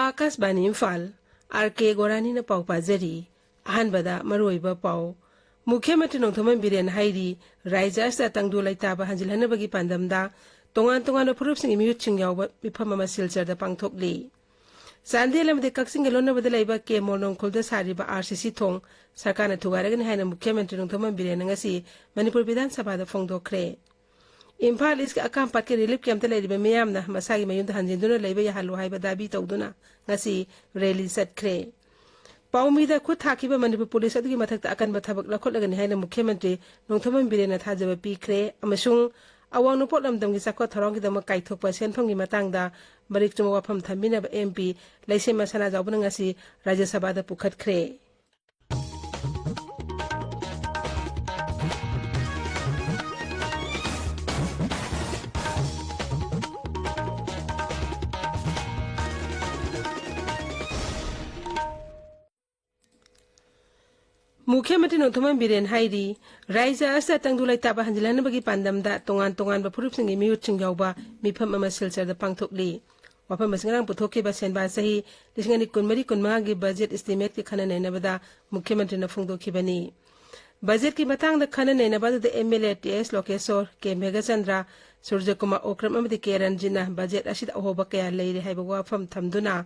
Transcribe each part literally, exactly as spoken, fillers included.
ꯑꯥꯀꯥꯁꯕꯥꯅꯤ Imphal, R ꯀꯦ ꯒꯣꯔꯥꯅꯤꯅ ꯄꯥꯎ ꯄꯥꯖꯔꯤ꯫ ꯑꯍꯥꯟꯕꯗ ꯃꯔꯨꯑꯣꯏꯕ ꯄꯥꯎ꯫ ꯃꯨꯈ꯭ꯌ ꯃꯟꯇ꯭ꯔꯤ ꯅꯣꯡꯊꯣꯝꯕꯝ ꯕꯤꯔꯦꯟ ꯍꯥꯏꯔꯤ, ꯔꯥꯖ꯭ꯌ ꯑꯁꯤꯗ ꯇꯪꯗꯨ ꯂꯩꯇꯥꯕ ꯍꯟꯖꯤꯜꯍꯟꯅꯕꯒꯤ ꯄꯥꯟꯗꯝꯗ ꯇꯣꯉꯥꯟ ꯇꯣꯉꯥꯟꯕ ꯐꯨꯔꯨꯞꯁꯤꯡꯒꯤ ꯃꯤꯍꯨꯠꯁꯤꯡ ꯌꯥꯎꯕ ꯃꯤꯐꯝ ꯑꯃ ꯁꯤꯜꯆꯔꯗ ꯄꯥꯡꯊꯣꯛꯂꯤ꯫ ꯆꯥꯟꯗꯦꯜ ꯑꯃꯗꯤ ꯀꯛꯆꯤꯡꯒꯤ ꯂꯣꯟꯅꯕꯗ ꯂꯩꯕ ꯀꯦ ꯃꯣꯔꯅꯣꯡꯈꯣꯜꯗ ꯁꯥꯔꯤꯕ ꯑꯥꯔ ꯁꯤ ꯁꯤ ꯊꯣꯡ ꯁꯔꯀꯥꯔꯅ ꯊꯨꯒꯥꯏꯔꯒꯅꯤ ꯍꯥꯏꯅ ꯃꯨꯈ꯭ꯌ ꯃꯟꯇ꯭ꯔꯤ ꯅꯣꯡꯊꯣꯝꯕꯝ ꯕꯤꯔꯦꯟꯅ ꯉꯁꯤ ꯃꯅꯤꯄꯨꯔ ꯕꯤꯙꯥꯟ ꯁꯚꯥꯗ ꯐꯣꯡꯗꯣꯛꯈ꯭ꯔꯦ꯫ ꯏꯝꯐꯥꯜ ꯏꯁꯀꯤ ꯑꯀꯥꯝꯄꯥꯠꯀꯤ ꯔꯤꯂꯤꯐ ꯀꯦꯝꯞꯇ ꯂꯩꯔꯤꯕ ꯃꯤꯌꯥꯝꯅ ꯃꯁꯥꯒꯤ ꯃꯌꯨꯝꯗ ꯍꯟꯖꯤꯟꯗꯨꯅ ꯂꯩꯕ ꯌꯥꯍꯜꯂꯨ ꯍꯥꯏꯕ ꯗꯥꯕꯤ ꯇꯧꯗꯨꯅ ꯉꯁꯤ ꯔꯦꯂꯤ ꯆꯠꯈ꯭ꯔꯦ꯫ ꯄꯥꯎꯃꯤꯗ ꯈꯨꯠ ꯊꯥꯈꯤꯕ ꯃꯅꯤꯄꯨꯔ ꯄꯨꯂꯤꯁ ꯑꯗꯨꯒꯤ ꯃꯊꯛꯇ ꯑꯀꯟꯕ ꯊꯕꯛ ꯂꯧꯈꯠꯂꯒꯅꯤ ꯍꯥꯏꯅ ꯃꯨꯈ꯭ꯌ ꯃꯟꯇ꯭ꯔꯤ ꯅꯣꯡꯊꯣꯝꯕꯝ ꯕꯤꯔꯦꯟꯅ ꯊꯥꯖꯕ ꯄꯤꯈ꯭ꯔꯦ ꯑꯃꯁꯨꯡ ꯑꯋꯥꯡ ꯅꯣꯡꯄꯣꯛ ꯂꯝꯗꯝꯒꯤ ꯆꯥꯎꯈꯠ ꯊꯧꯔꯥꯡꯒꯤꯗꯃꯛ ꯀꯥꯏꯊꯣꯛꯄ ꯁꯦꯟꯐꯝꯒꯤ ꯃꯇꯥꯡꯗ ꯃꯔꯤꯛ ꯆꯨꯝꯕ ꯋꯥꯐꯝ ꯊꯝꯕꯤꯅꯕ ꯑꯦꯝ ꯄꯤ ꯂꯩꯁꯦꯝꯕ ꯁꯅꯥꯖꯥꯎꯕꯅ ꯉꯁꯤ ꯔꯥꯖ꯭ꯌ ꯁꯚꯥꯗ ꯄꯨꯈꯠꯈ꯭ꯔꯦ꯫ ꯃꯨꯈ꯭ꯌ ꯃꯟꯇ꯭ꯔꯤ ꯅꯣꯡꯊꯣꯝꯕꯝ ꯕꯤꯔꯦꯟ ꯍꯥꯏꯔꯤ, ꯔꯥꯖ꯭ꯌ ꯑꯁꯤꯗ ꯇꯪꯗꯨ ꯂꯩꯇꯥꯕ ꯍꯟꯖꯤꯜꯍꯟꯅꯕꯒꯤ ꯄꯥꯟꯗꯝꯗ ꯇꯣꯉꯥꯟ ꯇꯣꯉꯥꯟꯕ ꯐꯨꯔꯨꯞꯁꯤꯡꯒꯤ ꯃꯤꯍꯨꯠꯁꯤꯡ ꯌꯥꯎꯕ ꯃꯤꯐꯝ ꯑꯃ ꯁꯤꯜꯆꯔꯗ ꯄꯥꯡꯊꯣꯛꯂꯤ꯫ ꯋꯥꯐꯝ ꯑꯁꯤ ꯉꯔꯥꯡ ꯄꯨꯊꯣꯛꯈꯤꯕ ꯁꯦꯟꯕꯥ ꯆꯍꯤ ꯂꯤꯁꯤꯡ ꯑꯅꯤ ꯀꯨꯟꯃꯔꯤ ꯀꯨꯟꯃꯉꯥꯒꯤ ꯕꯖꯦꯠ ꯏꯁꯇꯤꯃꯦꯠꯀꯤ ꯈꯟꯅ ꯅꯩꯅꯕꯗ ꯃꯨꯈ꯭ꯌ ꯃꯟꯇ꯭ꯔꯤꯅ ꯐꯣꯡꯗꯣꯛꯈꯤꯕꯅꯤ꯫ ꯕꯖꯦꯠꯀꯤ ꯃꯇꯥꯡꯗ ꯈꯟꯅ ꯅꯩꯅꯕ ꯑꯗꯨꯗ ꯑꯦꯝ ꯑꯦꯜ ꯑꯦ ꯇꯤ ꯑꯦꯁ ꯂꯣꯀꯦꯁꯣꯔ, ꯀꯦ ꯃꯦꯘꯆꯟꯗ꯭ꯔ, ꯁꯨꯔꯖꯀꯨꯃꯥꯔ ꯑꯣꯀ꯭ꯔꯝ ꯑꯃꯗꯤ ꯀꯦ ꯔꯟꯖꯤꯠꯅ ꯕꯖꯦꯠ ꯑꯁꯤꯗ ꯑꯍꯣꯕ ꯀꯌꯥ ꯂꯩꯔꯤ ꯍꯥꯏꯕ ꯋꯥꯐꯝ ꯊꯝꯗꯨꯅ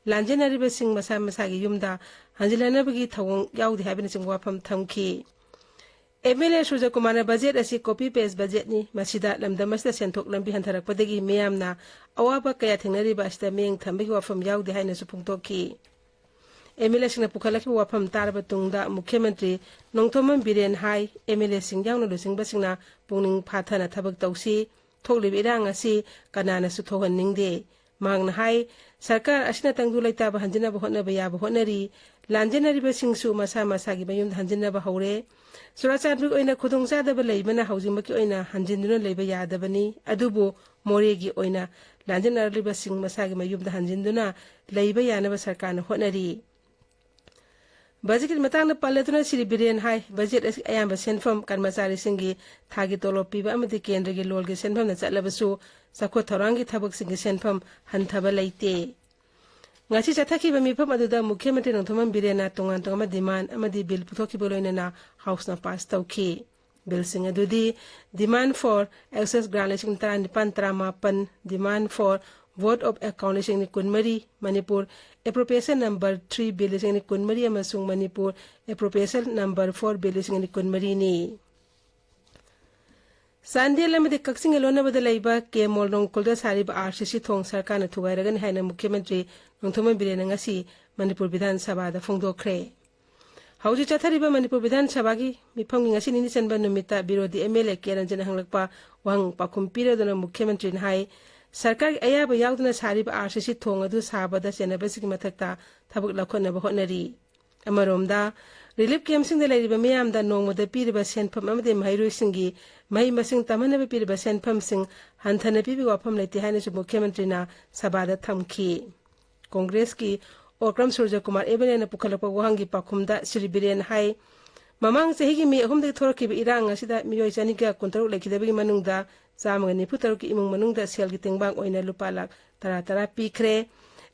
ꯂꯥꯟꯖꯦꯟꯅꯔꯤꯕꯁꯤꯡ ꯃꯁꯥ ꯃꯁꯥꯒꯤ ꯌꯨꯝꯗ ꯍꯟꯖꯤꯜꯍꯟꯅꯕꯒꯤ ꯊꯧꯑꯣꯡ ꯌꯥꯎꯗꯦ ꯍꯥꯏꯕꯅꯆꯤꯡꯕ ꯋꯥꯐꯝ ꯊꯝꯈꯤ꯫ ꯑꯦꯝ ꯑꯦꯜ ꯑꯦ ꯁꯨꯔꯖꯀꯨꯃꯥꯔꯅ ꯕꯖꯦꯠ ꯑꯁꯤ copy paste ꯕꯖꯦꯠꯅꯤ, ꯃꯁꯤꯗ ꯂꯝꯗꯝ ꯑꯁꯤꯗ ꯁꯦꯟꯊꯣꯛ ꯂꯝꯕꯤ ꯍꯟꯊꯔꯛꯄꯗꯒꯤ ꯃꯤꯌꯥꯝꯅ ꯑꯋꯥꯕ ꯀꯌꯥ ꯊꯦꯡꯅꯔꯤꯕ ꯑꯁꯤꯗ ꯃꯤꯠꯌꯦꯡ ꯊꯝꯕꯒꯤ ꯋꯥꯐꯝ ꯌꯥꯎꯗꯦ ꯍꯥꯏꯅꯁꯨ ꯐꯣꯡꯗꯣꯛꯈꯤ꯫ ꯑꯦꯝ ꯑꯦꯜ ꯑꯦꯁꯤꯡꯅ ꯄꯨꯈꯠꯂꯛꯈꯤꯕ ꯋꯥꯐꯝ ꯇꯥꯔꯕ ꯇꯨꯡꯗ ꯃꯨꯈ꯭ꯌ ꯃꯟꯇ꯭ꯔꯤ ꯅꯣꯡꯊꯣꯝꯕꯝ ꯕꯤꯔꯦꯟ ꯍꯥꯏ, ꯑꯦꯝ ꯑꯦꯜ ꯑꯦꯁꯤꯡ ꯌꯥꯎꯅ ꯂꯨꯆꯤꯡꯕꯁꯤꯡꯅ ꯄꯨꯛꯅꯤꯡ ꯐꯥꯊꯅ ꯊꯕꯛ ꯇꯧꯁꯤ꯫ ꯊꯣꯛꯂꯤꯕ ꯏꯔꯥꯡ ꯑꯁꯤ ꯀꯅꯥꯅꯁꯨ ꯊꯣꯛꯍꯟꯅꯤꯡꯗꯦ꯫ ꯃꯍꯥꯛꯅ ꯍꯥꯏ, ꯁꯔꯀꯥꯔ ꯑꯁꯤꯅ ꯇꯪꯗꯨ ꯂꯩꯇꯥꯕ ꯍꯟꯖꯤꯟꯅꯕ ꯍꯣꯠꯅꯕ ꯌꯥꯕ ꯍꯣꯠꯅꯔꯤ꯫ ꯂꯥꯟꯖꯦꯟꯅꯔꯤꯕꯁꯤꯡꯁꯨ ꯃꯁꯥ ꯃꯁꯥꯒꯤ ꯃꯌꯨꯝꯗ ꯍꯟꯖꯤꯟꯅꯕ ꯍꯧꯔꯦ꯫ ꯆꯨꯔꯥꯆꯥꯟꯄꯨꯔꯒꯤ ꯑꯣꯏꯅ ꯈꯨꯗꯣꯡꯆꯥꯗꯕ ꯂꯩꯕꯅ ꯍꯧꯖꯤꯛꯃꯛꯀꯤ ꯑꯣꯏꯅ ꯍꯟꯖꯤꯟꯗꯨꯅ ꯂꯩꯕ ꯌꯥꯗꯕꯅꯤ꯫ ꯑꯗꯨꯕꯨ ꯃꯣꯔꯦꯒꯤ ꯑꯣꯏꯅ ꯂꯥꯟꯖꯦꯟꯅꯔꯤꯕꯁꯤꯡ ꯃꯁꯥꯒꯤ ꯃꯌꯨꯝꯗ ꯍꯟꯖꯤꯟꯗꯨꯅ ꯂꯩꯕ ꯌꯥꯅꯕ ꯁꯔꯀꯥꯔꯅ ꯍꯣꯠꯅꯔꯤ꯫ ꯕꯖꯦꯠꯀꯤ ꯃꯇꯥꯡꯗ ꯄꯜꯂꯗꯨꯅ ꯁ꯭ꯔꯤ ꯕꯤꯔꯦꯟ ꯍꯥꯏ, ꯕꯖꯦꯠ ꯑꯁꯤ ꯑꯌꯥꯝꯕ ꯁꯦꯟꯐꯝ ꯀꯔꯃꯆꯥꯔꯤꯁꯤꯡꯒꯤ ꯊꯥꯒꯤ ꯇꯣꯂꯣꯞ ꯄꯤꯕ ꯑꯃꯗꯤ ꯀꯦꯟꯗ꯭ꯔꯒꯤ ꯂꯣꯜꯒꯤ ꯁꯦꯟꯐꯝꯅ ꯆꯠꯂꯕꯁꯨ ꯆꯥꯎꯈꯠ ꯊꯧꯔꯥꯡꯒꯤ ꯊꯕꯛꯁꯤꯡꯒꯤ ꯁꯦꯟꯐꯝ ꯍꯟꯊꯕ ꯂꯩꯇꯦ꯫ ꯉꯁꯤ ꯆꯠꯊꯈꯤꯕ ꯃꯤꯐꯝ ꯑꯗꯨꯗ ꯃꯨꯈ꯭ꯌ ꯃꯟꯇ꯭ꯔꯤ ꯅꯣꯡꯊꯣꯝꯕꯝ ꯕꯤꯔꯦꯟꯅ ꯇꯣꯉꯥꯟ ꯇꯣꯉꯥꯟꯕ demand ꯑꯃꯗꯤ bill ꯄꯨꯊꯣꯛꯈꯤꯕ ꯂꯣꯏꯅꯅ House ꯅ pass ꯇꯧꯈꯤ꯫ Bill ꯁꯤꯡ ꯑꯗꯨꯗꯤ demand for access grant ꯂꯤꯁꯤꯡ ꯇꯔꯥꯅꯤꯄꯥꯟ ꯇꯔꯥꯃꯥꯄꯟ, demand for vote of account ꯂꯤꯁꯤꯡ ꯑꯅꯤ ꯀꯨꯟꯃꯔꯤ, Manipur appropriation number three bill ꯂꯤꯁꯤꯡ ꯑꯅꯤ ꯀꯨꯟꯃꯔꯤ ꯑꯃꯁꯨꯡ Manipur appropriation number four bill ꯂꯤꯁꯤꯡ ꯑꯅꯤ ꯀꯨꯟꯃꯔꯤꯅꯤ꯫ ꯆꯥꯟꯗꯦꯜ ꯑꯃꯗꯤ ꯀꯛꯆꯤꯡꯒ ꯂꯣꯟꯅꯕꯗ ꯂꯩꯕ ꯀꯦ ꯃꯣꯜ ꯅꯣꯡꯈꯨꯜꯗ ꯁꯥꯔꯤꯕ RCC ꯊꯣꯡ ꯁꯔꯀꯥꯔꯅ ꯊꯨꯒꯥꯏꯔꯒꯅꯤ ꯍꯥꯏꯅ ꯃꯨꯈ꯭ꯌ ꯃꯟꯇ꯭ꯔꯤ ꯅꯣꯡꯊꯣꯝꯕꯝ ꯕꯤꯔꯦꯟꯅ ꯉꯁꯤ ꯃꯅꯤꯄꯨꯔ ꯕꯤꯙꯥꯟ ꯁꯚꯥꯗ ꯐꯣꯡꯗꯣꯛꯈ꯭ꯔꯦ꯫ ꯍꯧꯖꯤꯛ ꯆꯠꯊꯔꯤꯕ ꯃꯅꯤꯄꯨꯔ ꯕꯤꯙꯥꯟ ꯁꯚꯥꯒꯤ ꯃꯤꯐꯝꯒꯤ ꯉꯁꯤ ꯅꯤꯅꯤ ꯆꯟꯕ ꯅꯨꯃꯤꯠꯇ ꯕꯤꯔꯣꯙꯤ MLA ꯀꯦ ꯔꯟꯖꯟꯅ ꯍꯪꯂꯛꯄ ꯋꯥꯍꯪ ꯄꯥꯎꯈꯨꯝ ꯄꯤꯔꯗꯨꯅ ꯃꯨꯈ꯭ꯌ ꯃꯟꯇ꯭ꯔꯤꯅ ꯍꯥꯏ, ꯁꯔꯀꯥꯔꯒꯤ ꯑꯌꯥꯕ ꯌꯥꯎꯗꯅ ꯁꯥꯔꯤꯕ RCC ꯊꯣꯡ ꯑꯗꯨ ꯁꯥꯕꯗ ꯆꯦꯟꯅꯕꯁꯤꯡꯒꯤ ꯃꯊꯛꯇ ꯊꯕꯛ ꯂꯧꯈꯠꯅꯕ ꯍꯣꯠꯅꯔꯤ꯫ ꯑꯃꯔꯣꯝꯗ, relief camp ꯁꯤꯡꯗ ꯂꯩꯔꯤꯕ ꯃꯤꯌꯥꯝꯗ ꯅꯣꯡꯃꯗ ꯄꯤꯔꯤꯕ ꯁꯦꯟꯐꯝ ꯑꯃꯗꯤ ꯃꯍꯩꯔꯣꯏꯁꯤꯡꯒꯤ ꯃꯍꯩ ꯃꯁꯤꯡ ꯇꯝꯍꯟꯅꯕ ꯄꯤꯔꯤꯕ ꯁꯦꯟꯐꯝꯁꯤꯡ ꯍꯟꯊꯅ ꯄꯤꯕꯒꯤ ꯋꯥꯐꯝ ꯂꯩꯇꯦ ꯍꯥꯏꯅꯁꯨ ꯃꯨꯈ꯭ꯌ ꯃꯟꯇ꯭ꯔꯤꯅ ꯁꯚꯥꯗ ꯊꯝꯈꯤ꯫ ꯀꯣꯡꯒ꯭ꯔꯦꯁꯀꯤ ꯑꯣꯀ꯭ꯔꯝ ꯁꯨꯔꯖꯀꯨꯃꯥꯔ MLA ꯅ ꯄꯨꯈꯠꯂꯛꯄ ꯋꯥꯍꯪꯒꯤ ꯄꯥꯎꯈꯨꯝꯗ ꯁ꯭ꯔꯤ ꯕꯤꯔꯦꯟ ꯍꯥꯏ, ꯃꯃꯥꯡ ꯆꯍꯤꯒꯤ ꯃꯦ ꯑꯍꯨꯝꯗꯒꯤ ꯊꯣꯛꯂꯛꯈꯤꯕ ꯏꯔꯥꯡ ꯑꯁꯤꯗ ꯃꯤꯑꯣꯏ ꯆꯅꯤꯒ ꯀꯨꯟꯇꯔꯨꯛ ꯂꯩꯈꯤꯗꯕꯒꯤ ꯃꯅꯨꯡꯗ ꯆꯥꯝꯃꯒ ꯅꯤꯐꯨ ꯇꯔꯨꯛꯀꯤ ꯏꯃꯨꯡ ꯃꯅꯨꯡꯗ ꯁꯦꯜꯒꯤ ꯇꯦꯡꯕꯥꯡ ꯑꯣꯏꯅ ꯂꯨꯄꯥ ꯂꯥꯈ ꯇꯔꯥ ꯇꯔꯥ ꯄꯤꯈ꯭ꯔꯦ꯫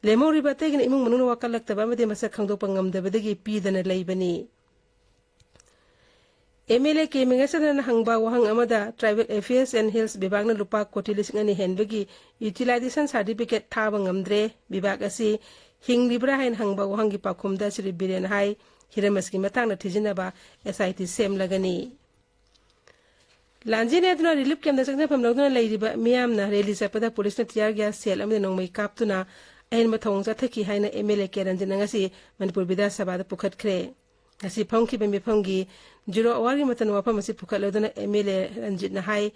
ꯂꯦꯝꯍꯧꯔꯤꯕ ꯑꯇꯩꯒꯤꯅ ꯏꯃꯨꯡ ꯃꯅꯨꯡꯅ ꯋꯥꯀꯠꯂꯛꯇꯕ ꯑꯃꯗꯤ ꯃꯁꯛ ꯈꯪꯗꯣꯛꯄ ꯉꯝꯗꯕꯗꯒꯤ ꯄꯤꯗꯅ ꯂꯩꯕꯅꯤ꯫ MLA ꯀꯦ ꯃꯦꯘꯆꯟꯗ꯭ꯔꯅ ꯍꯪꯕ ꯋꯥꯍꯪ ꯑꯃꯗ Tribal Affairs and Hills ꯕꯤꯚꯥꯒꯅ ꯂꯨꯄꯥ ꯀꯣꯇꯤ ꯂꯤꯁꯤꯡ ꯑꯅꯤ ꯍꯦꯟꯕꯒꯤ utilization certificate ꯊꯥꯕ ꯉꯝꯗ꯭ꯔꯦ꯫ ꯕꯤꯚꯥꯒ ꯑꯁꯤ ꯍꯤꯡꯂꯤꯕ꯭ꯔꯥ ꯍꯥꯏꯅ ꯍꯪꯕ ꯋꯥꯍꯪꯒꯤ ꯄꯥꯎꯈꯨꯝꯗ ꯁ꯭ꯔꯤ ꯕꯤꯔꯦꯟ ꯍꯥꯏ, ꯍꯤꯔꯝ ꯑꯁꯤꯒꯤ ꯃꯇꯥꯡꯗ ꯊꯤꯖꯤꯟꯅꯕ SIT ꯁꯦꯝꯂꯒꯅꯤ꯫ ꯂꯥꯟꯖꯦꯟꯅꯗꯨꯅ relief camp ꯗ ꯆꯪꯖꯐꯝ ꯂꯧꯗꯨꯅ ꯂꯩꯔꯤꯕ ꯃꯤꯌꯥꯝꯅ rally ꯆꯠꯄꯗ ꯄꯨꯂꯤꯁꯅ tear gas shell ꯑꯃꯗꯤ ꯅꯣꯡꯃꯩ ꯀꯥꯞꯇꯨꯅ ꯑꯍꯦꯟꯕ ꯊꯧꯑꯣꯡ ꯆꯠꯊꯈꯤ ꯍꯥꯏꯅ MLA ꯀꯦ ꯔꯟꯖꯟꯅ ꯉꯁꯤ ꯃꯅꯤꯄꯨꯔ ꯕꯤꯙꯥꯟ ꯁꯚꯥꯗ ꯄꯨꯈꯠꯈ꯭ꯔꯦ꯫ ꯉꯁꯤ ꯐꯝꯈꯤꯕ ꯃꯤꯐꯝꯒꯤ zero hour ꯒꯤ ꯃꯇꯝꯗ ꯋꯥꯐꯝ ꯑꯁꯤ ꯄꯨꯈꯠꯂꯗꯨꯅ MLA ꯔꯟꯖꯤꯠꯅ ꯍꯥꯏ,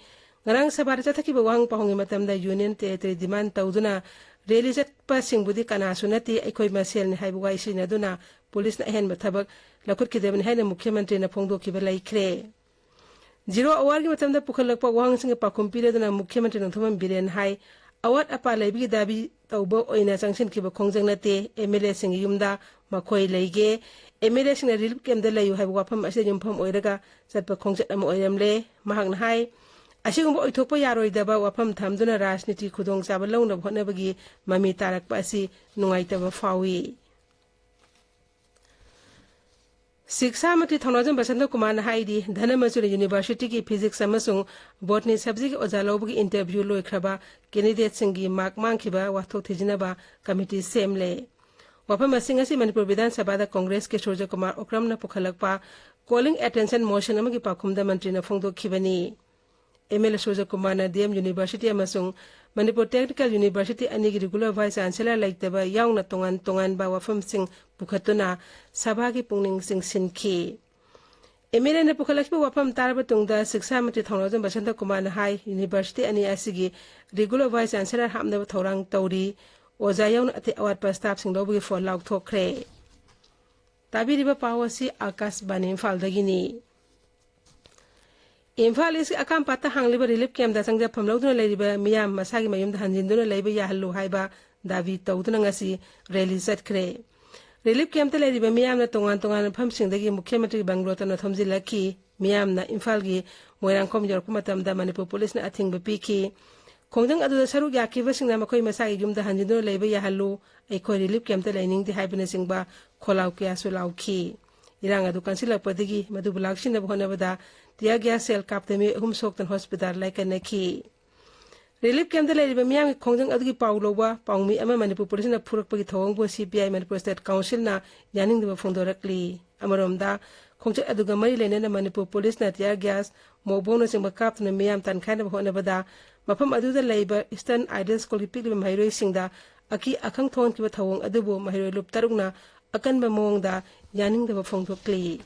ꯉꯔꯥꯡ ꯁꯚꯥꯗ ꯆꯠꯊꯈꯤꯕ ꯋꯥꯍꯪ ꯄꯥꯎꯍꯪꯒꯤ ꯃꯇꯝꯗ union territory demand ꯇꯧꯗꯨꯅ rally ꯆꯠꯄꯁꯤꯡꯕꯨꯗꯤ ꯀꯅꯥꯁꯨ ꯅꯠꯇꯦ, ꯑꯩꯈꯣꯏ ꯃꯁꯦꯜꯅꯤ ꯍꯥꯏꯕ ꯋꯥꯍꯩ ꯁꯤꯖꯤꯟꯅꯗꯨꯅ ꯄꯨꯂꯤꯁꯅ ꯑꯍꯦꯟꯕ ꯊꯕꯛ ꯂꯧꯈꯠꯈꯤꯗꯕꯅꯤ ꯍꯥꯏꯅ ꯃꯨꯈ꯭ꯌ ꯃꯟꯇ꯭ꯔꯤꯅ ꯐꯣꯡꯗꯣꯛꯈꯤꯕ ꯂꯩꯈ꯭ꯔꯦ꯫ Zero hour ꯒꯤ ꯃꯇꯝꯗ ꯄꯨꯈꯠꯂꯛꯄ ꯋꯥꯍꯪꯁꯤꯡꯒꯤ ꯄꯥꯎꯈꯨꯝ ꯄꯤꯔꯗꯨꯅ ꯃꯨꯈ꯭ꯌ ꯃꯟꯇ꯭ꯔꯤ ꯅꯣꯡꯊꯣꯝꯕꯝ ꯕꯤꯔꯦꯟ ꯍꯥꯏ, ꯑꯋꯥꯠ ꯑꯄꯥ ꯂꯩꯕꯒꯤ ꯗꯥꯕꯤ ꯇꯧꯕ ꯑꯣꯏꯅ ꯆꯪꯁꯤꯟꯈꯤꯕ ꯈꯣꯡꯖꯪ ꯅꯠꯇꯦ, MLA ꯁꯤꯡꯒꯤ ꯌꯨꯝꯗ ꯃꯈꯣꯏ ꯂꯩꯒꯦ, MLA ꯁꯤꯡꯅ relief camp ꯗ ꯂꯩꯌꯨ ꯍꯥꯏꯕ ꯋꯥꯐꯝ ꯑꯁꯤꯗ ꯌꯨꯝꯐꯝ ꯑꯣꯏꯔꯒ ꯆꯠꯄ ꯈꯣꯡꯆꯠ ꯑꯃ ꯑꯣꯏꯔꯝꯂꯦ꯫ ꯃꯍꯥꯛꯅ ꯍꯥꯏ, ꯑꯁꯤꯒꯨꯝꯕ ꯑꯣꯏꯊꯣꯛꯄ ꯌꯥꯔꯣꯏꯗꯕ ꯋꯥꯐꯝ ꯊꯝꯗꯨꯅ ꯔꯥꯖꯅꯤꯇꯤ ꯈꯨꯗꯣꯡꯆꯥꯕ ꯂꯧꯅꯕ ꯍꯣꯠꯅꯕꯒꯤ ꯃꯃꯤ ꯇꯥꯔꯛꯄ ꯑꯁꯤ ꯅꯨꯡꯉꯥꯏꯇꯕ ꯐꯥꯎꯏ꯫ ꯁꯤꯛꯁꯥ ꯃꯟꯇ꯭ꯔꯤ ꯊꯧꯅꯥꯖꯝ ꯕꯁꯟꯇ ꯀꯨꯃꯥꯔꯅ ꯍꯥꯏꯔꯤ, ꯙꯅꯃꯟꯖꯨꯔꯤ ꯌꯨꯅꯤꯚꯔꯁꯤꯇꯤꯒꯤ ꯐꯤꯖꯤꯛꯁ ꯑꯃꯁꯨꯡ ꯕꯣꯇꯅꯤ ꯁꯕꯖꯦꯛꯀꯤ ꯑꯣꯖꯥ ꯂꯧꯕꯒꯤ ꯏꯟꯇꯔꯚ꯭ꯌꯨ ꯂꯣꯏꯈ꯭ꯔꯕ ꯀꯦꯟꯗꯤꯗꯦꯠꯁꯤꯡꯒꯤ ꯃꯥꯔꯛ ꯃꯥꯡꯈꯤꯕ ꯋꯥꯊꯣꯛ ꯊꯤꯖꯤꯟꯅꯕ ꯀꯃꯤꯇꯤ ꯁꯦꯝꯂꯦ꯫ ꯋꯥꯐꯝ ꯑꯁꯤꯡ ꯑꯁꯤ ꯃꯅꯤꯄꯨꯔ ꯕꯤꯙꯥꯟ ꯁꯚꯥꯗ ꯀꯣꯡꯒ꯭ꯔꯦꯁꯀꯤ ꯁꯨꯔꯖ ꯀꯨꯃꯥꯔ ꯑꯣꯀ꯭ꯔꯝꯅ ꯄꯨꯈꯠꯂꯛꯄ calling attention motion ꯑꯃꯒꯤ ꯄꯥꯎꯈꯨꯝꯗ ꯃꯟꯇ꯭ꯔꯤꯅ ꯐꯣꯡꯗꯣꯛꯈꯤꯕꯅꯤ꯫ ꯑꯦꯝ ꯑꯦꯜ ꯑꯦ ꯁꯨꯔꯖ ꯀꯨꯃꯥꯔꯅ ꯗꯤ ꯑꯦꯝ ꯌꯨꯅꯤꯚꯔꯁꯤꯇꯤ ꯑꯃꯁꯨꯡ ꯃꯅꯤꯄꯨꯔ ꯇꯦꯛꯅꯤꯀꯦꯜ ꯌꯨꯅꯤꯚꯔꯁꯤꯇꯤ ꯑꯅꯤꯒꯤ ꯔꯤꯒꯨꯂꯔ ꯚꯥꯏꯁ ꯆꯥꯟꯁꯦꯂꯔ ꯂꯩꯇꯕ ꯌꯥꯎꯅ ꯇꯣꯉꯥꯟ ꯇꯣꯉꯥꯟꯕ ꯋꯥꯐꯝꯁꯤꯡ ꯄꯨꯈꯠꯇꯨꯅ ꯁꯚꯥꯒꯤ ꯄꯨꯛꯅꯤꯡ ꯆꯤꯡꯁꯤꯟꯈꯤ꯫ ꯑꯦꯝ ꯑꯦꯜ ꯑꯦꯅ ꯄꯨꯈꯠꯂꯛꯈꯤꯕ ꯋꯥꯐꯝ ꯇꯥꯔꯕ ꯇꯨꯡꯗ ꯁꯤꯛꯁꯥ ꯃꯟꯇ꯭ꯔꯤ ꯊꯧꯅꯥꯖꯝ ꯕꯁꯟꯇ ꯀꯨꯃꯥꯔꯅ ꯍꯥꯏ, ꯌꯨꯅꯤꯚꯔꯁꯤꯇꯤ ꯑꯅꯤ ꯑꯁꯤꯒꯤ ꯔꯤꯒꯨꯂꯔ ꯚꯥꯏꯁ ꯆꯥꯟꯁꯦꯂꯔ ꯍꯥꯞꯅꯕ ꯊꯧꯔꯥꯡ ꯇꯧꯔꯤ꯫ ꯑꯣꯖꯥ ꯌꯥꯎꯅ ꯑꯇꯩ ꯑꯋꯥꯠꯄ ꯁ꯭ꯇꯥꯐꯁꯤꯡ ꯂꯧꯕꯒꯤ ꯐꯣꯟ ꯂꯥꯎꯊꯣꯛꯈ꯭ꯔꯦ꯫ ꯇꯥꯕꯤꯔꯤꯕ ꯄꯥꯎ ꯑꯁꯤ ꯑꯥꯀꯥꯁꯕꯥꯅꯤ ꯏꯝꯐꯥꯜꯗꯒꯤꯅꯤ꯫ ꯏꯝꯐꯥꯜ ꯏꯁꯀꯤ ꯑꯀꯥꯝꯄꯥꯠꯇ ꯍꯥꯡꯂꯤꯕ ꯔꯤꯂꯤꯐ ꯀꯦꯝꯞꯇ ꯆꯪꯖꯐꯝ ꯂꯧꯗꯨꯅ ꯂꯩꯔꯤꯕ ꯃꯤꯌꯥꯝ ꯃꯁꯥꯒꯤ ꯃꯌꯨꯝꯗ ꯍꯟꯖꯤꯟꯗꯨꯅ ꯂꯩꯕ ꯌꯥꯍꯜꯂꯨ ꯍꯥꯏꯕ ꯗꯥꯕꯤ ꯇꯧꯗꯨꯅ ꯉꯁꯤ ꯔꯦꯂꯤ ꯆꯠꯈ꯭ꯔꯦ꯫ ꯔꯤꯂꯤꯐ ꯀꯦꯝꯞꯇ ꯂꯩꯔꯤꯕ ꯃꯤꯌꯥꯝꯅ ꯇꯣꯉꯥꯟ ꯇꯣꯉꯥꯟꯕ ꯃꯐꯝꯁꯤꯡꯗꯒꯤ ꯃꯨꯈ꯭ꯌ ꯃꯟꯇ꯭ꯔꯤ ꯕꯪꯒ꯭ꯂꯣ ꯇꯝꯅ ꯊꯣꯝꯖꯤꯜꯂꯛꯈꯤ꯫ ꯃꯤꯌꯥꯝꯅ ꯏꯝꯐꯥꯜꯒꯤ ꯃꯣꯏꯔꯥꯡꯈꯣꯝ ꯌꯧꯔꯛꯄ ꯃꯇꯝꯗ ꯃꯅꯤꯄꯨꯔ ꯄꯨꯂꯤꯁꯅ ꯑꯊꯤꯡꯕ ꯄꯤꯈꯤ꯫ ꯈꯣꯡꯖꯪ ꯑꯗꯨꯗ ꯁꯔꯨꯛ ꯌꯥꯈꯤꯕꯁꯤꯡꯅ ꯃꯈꯣꯏ ꯃꯁꯥꯒꯤ ꯌꯨꯝꯗ ꯍꯟꯖꯤꯟꯗꯨꯅ ꯂꯩꯕ ꯌꯥꯍꯜꯂꯨ, ꯑꯩꯈꯣꯏ ꯔꯤꯂꯤꯐ ꯀꯦꯝꯞꯇ ꯂꯩꯅꯤꯡꯗꯦ ꯍꯥꯏꯕꯅꯆꯤꯡꯕ ꯈꯣꯜꯂꯥꯎ ꯀꯌꯥꯁꯨ ꯂꯥꯎꯈꯤ꯫ ꯏꯔꯥꯡ ꯑꯗꯨ ꯀꯟꯁꯤꯜꯂꯛꯄꯗꯒꯤ ꯃꯗꯨꯕꯨ ꯂꯥꯛꯁꯤꯟꯅꯕ ꯍꯣꯠꯅꯕꯗ tear gas shell ꯀꯥꯞꯇꯨꯅ ꯃꯤꯑꯣꯏ ꯑꯍꯨꯝ ꯁꯣꯛꯇꯅ ꯍꯣꯁꯄꯤꯇꯥꯜ ꯂꯥꯏꯀꯠꯅꯈꯤ꯫ ꯔꯤꯂꯤꯐ ꯀꯦꯝꯞꯇ ꯂꯩꯔꯤꯕ ꯃꯤꯌꯥꯝꯒꯤ ꯈꯣꯡꯖꯪ ꯑꯗꯨꯒꯤ ꯄꯥꯎ ꯂꯧꯕ ꯄꯥꯎꯃꯤ ꯑꯃ ꯃꯅꯤꯄꯨꯔ ꯄꯨꯂꯤꯁꯅ ꯐꯨꯔꯛꯄꯒꯤ ꯊꯧꯑꯣꯡꯕꯨ ꯁꯤ ꯄꯤ ꯑꯥꯏ ꯃꯅꯤꯄꯨꯔ ꯁ꯭ꯇꯦꯠ ꯀꯥꯎꯟꯁꯤꯜꯅ ꯌꯥꯅꯤꯡꯗꯕ ꯐꯣꯡꯗꯣꯔꯛꯂꯤ꯫ ꯑꯃꯔꯣꯝꯗ, ꯈꯣꯡꯆꯠ ꯑꯗꯨꯒ ꯃꯔꯤ ꯂꯩꯅꯅ ꯃꯅꯤꯄꯨꯔ ꯄꯨꯂꯤꯁꯅ tear gas, ꯃꯣꯛꯕꯣꯡꯅꯆꯤꯡꯕ ꯀꯥꯞꯇꯨꯅ ꯃꯤꯌꯥꯝ ꯇꯥꯟꯈꯥꯏꯅꯕ ꯍꯣꯠꯅꯕꯗ ꯃꯐꯝ ꯑꯗꯨꯗ ꯂꯩꯕ Eastern Ideal Schoolꯒꯤ ꯄꯤꯛꯂꯤꯕ ꯃꯍꯩꯔꯣꯏꯁꯤꯡꯗ ꯑꯀꯤ ꯑꯈꯪ ꯊꯣꯛꯍꯟꯈꯤꯕ ꯊꯧꯑꯣꯡ ꯑꯗꯨꯕꯨ ꯃꯍꯩꯔꯣꯏ ꯂꯨꯞ ꯇꯔꯨꯛꯅ ꯑꯀꯟꯕ ꯃꯑꯣꯡꯗ ꯌꯥꯅꯤꯡꯗꯕ ꯐꯣꯡꯗꯣꯛꯂꯤ꯫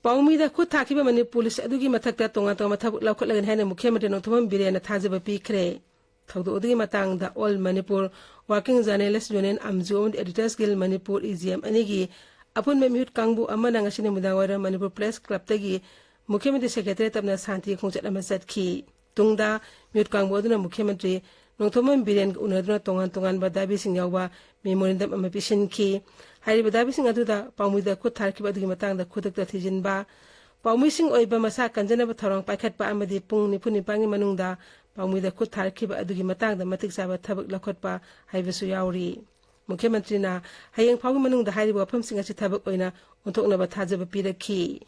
ꯄꯥꯎꯃꯤꯗ ꯈꯨꯠ ꯊꯥꯈꯤꯕ ꯃꯅꯤꯄꯨꯔ ꯄꯨꯂꯤꯁ ꯑꯗꯨꯒꯤ ꯃꯊꯛꯇ ꯇꯣꯉꯥꯟ ꯇꯣꯉꯥꯟꯕ ꯊꯕꯛ ꯂꯧꯈꯠꯂꯒꯅꯤ ꯍꯥꯏꯅ ꯃꯨꯈ꯭ꯌ ꯃꯟꯇ꯭ꯔꯤ ꯅꯣꯡꯊꯣꯝꯕꯝ ꯕꯤꯔꯦꯟꯅ ꯊꯥꯖꯕ ꯄꯤꯈ꯭ꯔꯦ꯫ ꯊꯧꯗꯣꯛ ꯑꯗꯨꯒꯤ ꯃꯇꯥꯡꯗ All Manipur Working Journalist Union, ꯑꯝꯖꯨ ꯑꯃꯗꯤ Editors Guild Manipur, E G M ꯑꯅꯤꯒꯤ ꯑꯄꯨꯟꯕ ꯃꯤꯍꯨꯠ ꯀꯥꯡꯕꯨ ꯑꯃꯅ ꯉꯁꯤ ꯅꯨꯃꯤꯗꯥꯡ ꯋꯥꯏꯔꯝ ꯃꯅꯤꯄꯨꯔ ꯄ꯭ꯔꯦꯁ ꯀ꯭ꯂꯕꯇꯒꯤ ꯃꯨꯈ꯭ꯌ ꯃꯟꯇ꯭ꯔꯤ ꯁꯦꯀ꯭ꯔꯦꯇꯔꯤ ꯇꯝꯅ ꯁꯥꯟꯇꯤ ꯈꯣꯡꯆꯠ ꯑꯃ ꯆꯠꯈꯤ꯫ ꯇꯨꯡꯗ ꯃꯤꯍꯨꯠ ꯀꯥꯡꯕꯨ ꯑꯗꯨꯅ ꯃꯨꯈ꯭ꯌ ꯃꯟꯇ꯭ꯔꯤ ꯅꯣꯡꯊꯣꯝꯕꯝ ꯕꯤꯔꯦꯟꯒ ꯎꯅꯗꯨꯅ ꯇꯣꯉꯥꯟ ꯇꯣꯉꯥꯟꯕ ꯗꯥꯕꯤꯁꯤꯡ ꯌꯥꯎꯕ memorandum ꯑꯃ ꯄꯤꯁꯤꯟꯈꯤ꯫ ꯍꯥꯏꯔꯤꯕ ꯗꯥꯕꯤꯁꯤꯡ ꯑꯗꯨꯗ ꯄꯥꯎꯃꯤꯗ ꯈꯨꯠ ꯊꯥꯔꯛꯈꯤꯕ ꯑꯗꯨꯒꯤ ꯃꯇꯥꯡꯗ ꯈꯨꯗꯛꯇ ꯊꯤꯖꯤꯟꯕ, ꯄꯥꯎꯃꯤꯁꯤꯡ ꯑꯣꯏꯕ ꯃꯁꯥ ꯀꯟꯖꯅꯕ ꯊꯧꯔꯥꯡ ꯄꯥꯏꯈꯠꯄ ꯑꯃꯗꯤ ꯄꯨꯡ ꯅꯤꯐꯨ ꯅꯤꯄꯥꯟꯒꯤ ꯃꯅꯨꯡꯗ ꯄꯥꯎꯃꯤꯗ ꯈꯨꯠ ꯊꯥꯔꯛꯈꯤꯕ ꯑꯗꯨꯒꯤ ꯃꯇꯥꯡꯗ ꯃꯇꯤꯛ ꯆꯥꯕ ꯊꯕꯛ ꯂꯧꯈꯠꯄ ꯍꯥꯏꯕꯁꯨ ꯌꯥꯎꯔꯤ꯫ ꯃꯨꯈ꯭ꯌ ꯃꯟꯇ꯭ꯔꯤꯅ ꯍꯌꯦꯡ ꯐꯥꯎꯒꯤ ꯃꯅꯨꯡꯗ ꯍꯥꯏꯔꯤꯕ ꯋꯥꯐꯝꯁꯤꯡ ꯑꯁꯤ ꯊꯕꯛ ꯑꯣꯏꯅ ꯑꯣꯟꯊꯣꯛꯅꯕ ꯊꯥꯖꯕ ꯄꯤꯔꯛꯈꯤ꯫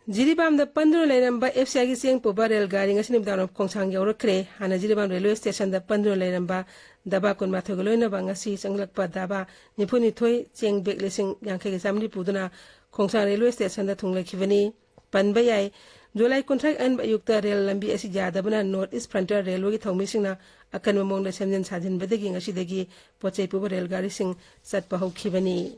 ꯖꯤꯔꯤꯕꯥꯝꯗ ꯄꯟꯗꯨꯅ ꯂꯩꯔꯝꯕ ꯑꯦꯐ ꯁꯤ ꯑꯥꯏꯒꯤ ꯆꯦꯡ ꯄꯨꯕ ꯔꯦꯜ ꯒꯥꯔꯤ ꯉꯁꯤ ꯅꯨꯃꯤꯗꯥꯡꯋꯥꯏꯔꯝ ꯈꯣꯡꯁꯥꯡ ꯌꯧꯔꯛꯈ꯭ꯔꯦ꯫ ꯍꯥꯟꯅ ꯖꯤꯔꯤꯕꯥꯝ ꯔꯦꯜꯋꯦ ꯁ꯭ꯇꯦꯁꯟꯗ ꯄꯟꯗꯨꯅ ꯂꯩꯔꯝꯕ ꯗꯕꯥ ꯀꯨꯟꯃꯥꯊꯣꯏꯒ ꯂꯣꯏꯅꯕ ꯉꯁꯤ ꯆꯪꯂꯛꯄ ꯗꯕꯥ ꯅꯤꯐꯨꯅꯤꯊꯣꯏ ꯆꯦꯡ ꯕꯦꯒ ꯂꯤꯁꯤꯡ ꯌꯥꯡꯈꯩꯒ ꯆꯥꯃꯔꯤ ꯄꯨꯗꯨꯅ ꯈꯣꯡꯁꯥꯡ ꯔꯦꯜꯋꯦ ꯁ꯭ꯇꯦꯁꯟꯗ ꯊꯨꯡꯂꯈꯤꯕꯅꯤ꯫ ꯄꯟꯕ ꯌꯥꯏ, ꯖꯨꯂꯥꯏ ꯀꯨꯟꯊ꯭ꯔꯥ ꯑꯍꯟꯕ ꯑꯌꯨꯛꯇ ꯔꯦꯜ ꯂꯝꯕꯤ ꯑꯁꯤ ꯌꯥꯗꯕꯅ ꯅꯣꯔꯠ ꯏꯁ ꯐ꯭ꯔꯟꯇꯤꯌꯔ ꯔꯦꯜꯋꯦꯒꯤ ꯊꯧꯃꯤꯁꯤꯡꯅ ꯑꯀꯟꯕ ꯃꯑꯣꯡꯗ ꯁꯦꯝꯖꯤꯟ ꯁꯥꯖꯤꯟꯕꯗꯒꯤ ꯉꯁꯤꯗꯒꯤ ꯄꯣꯠ ꯆꯩ ꯄꯨꯕ ꯔꯦꯜ ꯒꯥꯔꯤꯁꯤꯡ ꯆꯠꯄ ꯍꯧꯈꯤꯕꯅꯤ꯫